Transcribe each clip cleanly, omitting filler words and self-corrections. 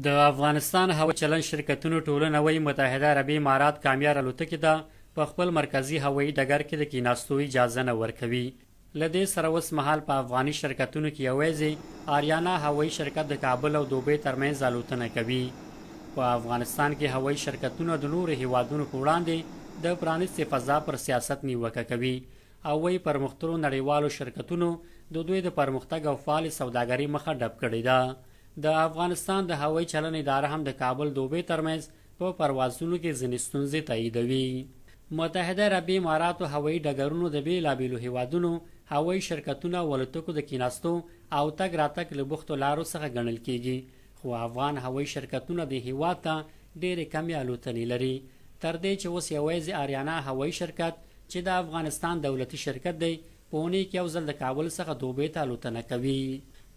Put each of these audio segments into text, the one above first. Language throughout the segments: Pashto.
د افغانستان هوایي چلند شرکتونو ټولنه وایي، متحده عربي امارات کامیار الوتکې ته په خپل مرکزي هوایي ډګر کې د کیناستو اجازه نه ورکوي. له دې سره اوس مهال په افغاني شرکتونو کې یوازې آریانا هوایي شرکت د کابل او دوبۍ ترمنځ الوتنه کوي. په افغانستان کې هوایي شرکتونه د نورو هېوادونو په وړاندې د پرانیستې فضا پر سیاست نیوکه کوي او وایي پرمختللو نړیوالو شرکتونو د دوی د پرمختګ او فعالې سوداګرۍ مخه ډب کړې ده. د افغانستان د هوایي چلن اداره هم د کابل دوبۍ ترمنځ په پروازونو کې ځینې ستونزې تاییدوي. متحده عربي اماراتو هوایي ډګرونو د بېلابېلو هېوادونو هوایي شرکتونو او الوتکو د کیناستو او تګ راتګ له بوختو لارو څخه ګڼل کېږي، خو افغان هوایي شرکتونه دې هېواد ته ډېرې کمې الوتنې لري. تر دې چې اوس یوازې آریانا هوایي شرکت چې د افغانستان دولتي شرکت دی، په اونۍ کې یو ځل د کابل څخه دوبۍ ته الوتنه کوي.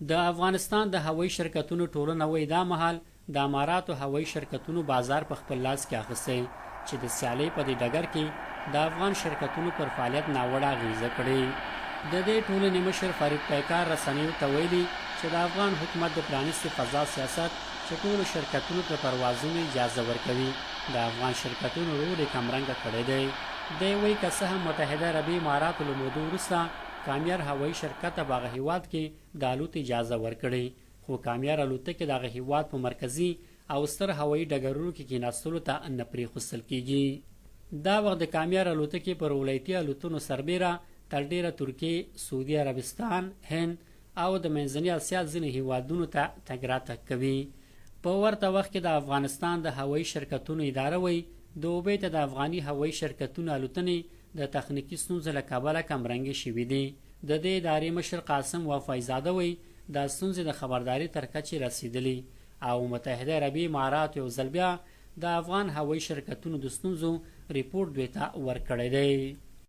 د افغانستان د هوایي شرکتونو ټولنه وایي، دا مهال د اماراتو هوایي شرکتونو بازار په خپل لاس کې اخیستی چې د سیالۍ په دې ډګر کې د افغان شرکتونو پر فعالیت ناوړه اغیزه کړې. د دې ټولنې مشر فرید پیکار رسنیو ته ویلي چې د افغان حکومت د پرانیستې فضا سیاست چې ټولو شرکتونو ته د پروازونو اجازه ورکوي، د افغان شرکتونو رول یې کمرنګه کړی دی. دی وایي، که څه هم متحده عربي اماراتو له مودو وروسته کامیار هوایي شرکت ته په هغه هېواد کې د الوت اجازه ورکړې، خو کامیار الوتکې د هغه هېواد په مرکزي او ستر هوایي ډګرونو کې کېناستلو ته نه پرېښوستل کېږي. دا وخت د کامیار الوتکې پر ولایتي الوتنو سربېره تر ډېره ترکیې، سعودي عربستان، هند او د منځنۍ اسیا ځینو هېوادونو ته تګ راتګ کوي. په ورته وخت کې د افغانستان د هوایي شرکتونو اداره وایي، دوبۍ ته د افغاني هوایي شرکتونو الوتنې د تخنیکي ستونزو له کبله کمرنګې شوې دي. د دې ادارې مشر قاسم وفایي زاده وایي، دا ستونزې د خبرداري تر کچې رسېدلي او متحده عربي اماراتو یو ځل بیا د افغان هوایي شرکتونو د ستونزو رپوټ دوی ته ورکړی دی.